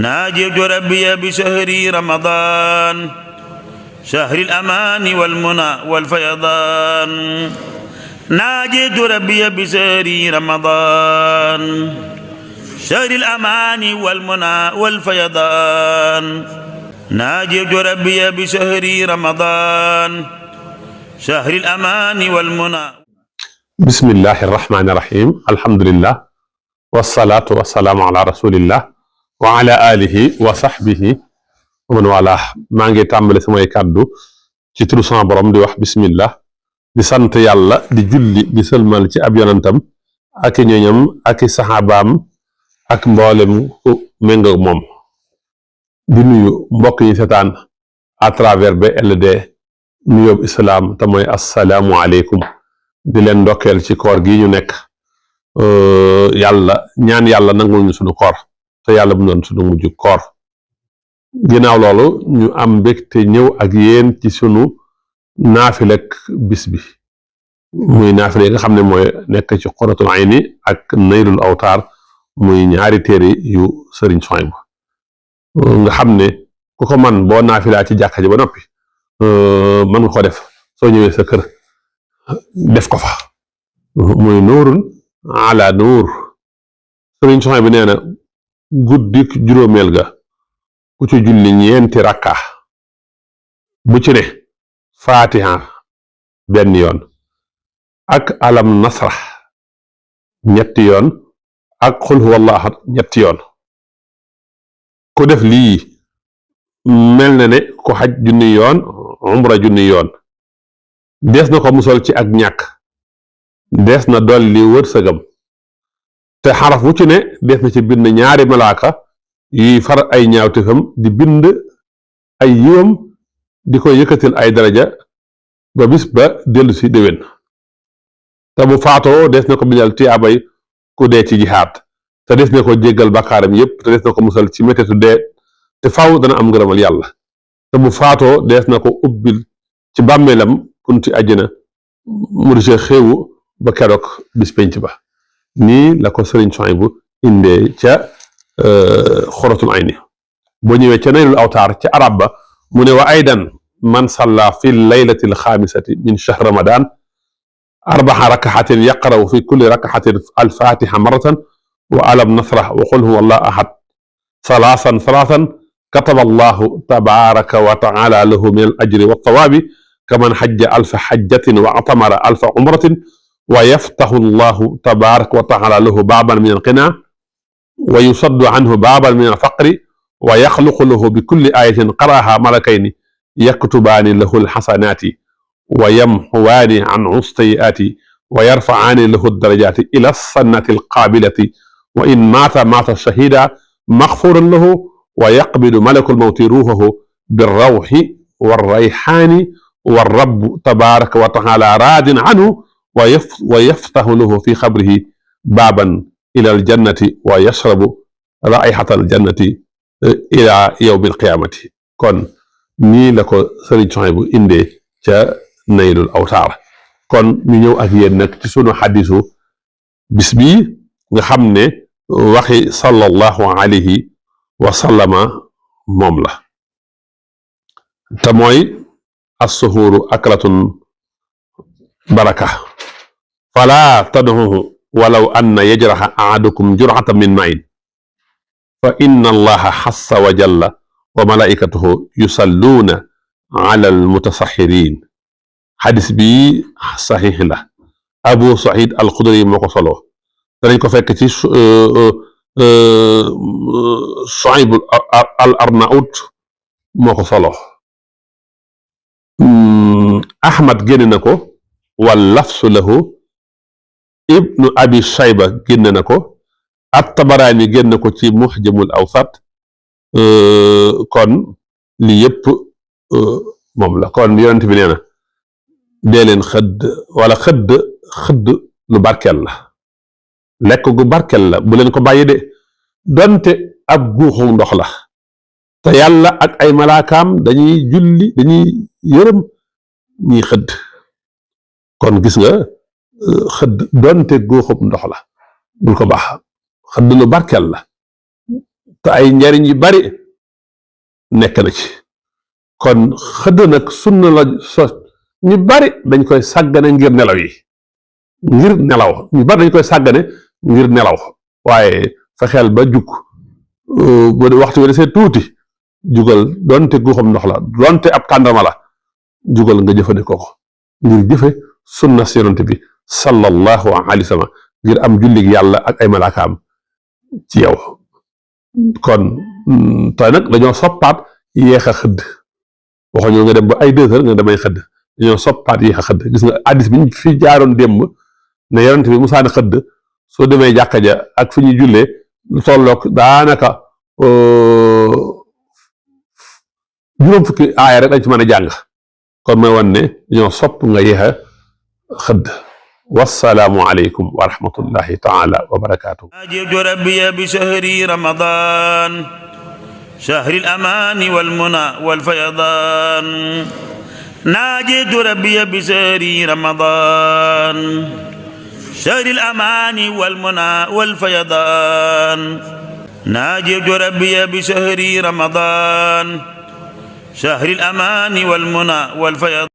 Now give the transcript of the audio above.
ناجيت ربي بشهر رمضان شهر الأمان والمنى والفيضان ناجيت ربي بشهر رمضان شهر الأمان والمنى والفيضان ناجيت ربي بشهر رمضان شهر الأمان والمنى. بسم الله الرحمن الرحيم. الحمد لله والصلاة والسلام على رسول الله وعلى آله وصحبه ومن والاه. maa ngi tàmbale samay kàddu ci turu sama borom di wax bismillah, di sant yàlla, di julli, di sëlmal ci ab yonantam ak i ñoñam ak i saxaabaam ak mboolem ku méngoo moom. di nuyu mbokk yi seetaan à travers BLD nuyoob islaam te mooy assalaamu aleykum. di leen ndokkeel ci koor gi ñu nekk. yàlla ñaan yàlla nangul ñu sunu koor te yàlla bu doon sunu mujj koor. ginnaaw loolu ñu am mbégte ñëw ak yéen ci sunu naafilek bis bi, muy naafile yi nga xam ne mooy nekk ci Qurratul Ayni ak Naylul Awtaar, muy ñaari téere yu Sëriñ Suhaybu nga xam ne ku ko man boo naafilaa ci jàkka ji ba noppi mën nga ko def soo ñëwee sa kër def ko fa, muy nuurun ala nuur. Sëriñ Suhaybu nee na guddik juróomeel ga ku ci julli ñeenti rakka bu ci ne fatiha benn yoon ak alam nasra ñetti yoon ak xul huwallahu ahad ñetti yoon, ku def lii mel na ne ku xaj junni yoon umra junni yoon. dees na ko musal ci ak ñàkk, dees na dolli wërsëgam, te xaraf wu ci ne dees na ci bind ñaari malaaka yuy far ay ñaawteefam di bind ay yiwam di ko yëkkatil ay daraja ba bis ba dellu si déwén. te bu faatoo dees na ko bindal tiyaabay ku dee ci jihaad, te dees na ko jéggal bakkaaram yépp, te dees na ko musal ci mettitu dee, te faw dana am ngërëmal yàlla. te bu faatoo dees na ko ubbil ci bàmmeelam punti àjjana mu di see xéewu ba keroog bis penc ba. nii la ko Sëriñ Suhaybu indee ca Qurratul Ayni. boo ñëwee ca Naylul Awtaar ca arab ba mu ne wa aydan man salla fi laylati alxaamisati min shahr ramadan arbaa rakaxatin yaqraw fi kulli rakaxatin alfatiha marratan wa alam nasrah wa qul huwa allahu ahad salaasan kataba allahu tabaraka wa taala lahu min al ajri wa tawaabi kaman xajja alfa xajjatin wa atamara alfa umratin wa yaftahu allahu tabaraka wa taala lahu baaban min alqinaa wa yusaddu anhu baaban min alfaqri wa yaxluqu lahu bi kulli ayatin qaraaha malakayni yaktubaani lahu alxasanaati wa yamxuwaani anhu sayyi'aati wa yarfacaani lahu darajaati ila sannati alqaabilati wa in maata shahida maxfuuran lahu wa yaqbidu malaku lmawti ruuhahu birrawxi warrayxaani warrabu tabaraka wa taala raadin anhu wa yaftahu lahu fi xabrihi baaban ila aljannati wa yashrabu raihata aljannati ila yawmi alqiyaamati. kon nii la ko Sëriñ Suhaybu indee ca Naylul Awtaar. kon ñu ñëw ak yéen nag ci sunu xadisu bis bi nga xam ne waxi sallallahu alayhi wa sallama moom la, te mooy assuhuuru aklatun baraka fala tad'uhu walaw anna yajraha ahadukum jur'atan min ma'in fa inna allaha xassa wa jalla wa malaikatuhu yusalluuna ala almutasaxirin. xadis bi saxiix la. Abu Saïd al-Xudri moo ko solo, danañ ko fekk ci Shuayb al-Arnaut moo ko solo. Ahmad génne na ko wal lafsu lahu, ibnu abi shayba génne na ko, at-Tabaraani génne ko ci muxjamul awsat. kon lii yëpp moom la. kon yonent bi nee na dee leen xëdd wala xëdd lu barkeel la, lekk gu barkeel la, bu leen ko bàyyi de donte ab guuxu ndox la, te yàlla ak ay malaakaam dañuy julli, dañuy yërëm ñiy xëdd. kon gis nga xëdd donte guuxub ndox la bul ko baax, xëdd lu barkeel la, te ay njariñ yu bari nekk na ci. kon xëdd nag sunna la ñu bari dañ koy sàggane ngir nelaw yi, ñu bari dañ koy sàggane ngir nelaw, waaye fexeel ba jug bu waxtu wi desee tuuti jugal, donte guuxam ndox la, donte ab tàndarma la, jugal nga jëfandikoo ko ngir jëfe sunna si yonent bi sallallahu alayhi wa sallam, ngir am jullig yàlla ak ay malaakaam ci yow. kon tey nag dañoo soppaat yéex a xëdd, waxuñu nga dem ba ay 2 heures nga damay xëdd, dañoo soppaat yéex a xëdd. gis nga hadiis bi ñu fi jaaroon démb ne yonent bi musaana xëdd soo demee jàkka ja ak fi ñu jullee lu tolloog daanaka juróom fukki aaya rek dañ ci mën a jàng. kon mooy wan ne dañoo sopp nga yéex a xëdd. wassalaamu aleykum wa rahmatullahi taala wa barakaatuhu. ناجيت ربي بشهر رمضان شهر الأمان والمنى والفيضان ناجيت ربي بشهر رمضان شهر الأمان والمنى والفيضان ناجيت ربي بشهر رمضان شهر الأمان والمنى والفيضان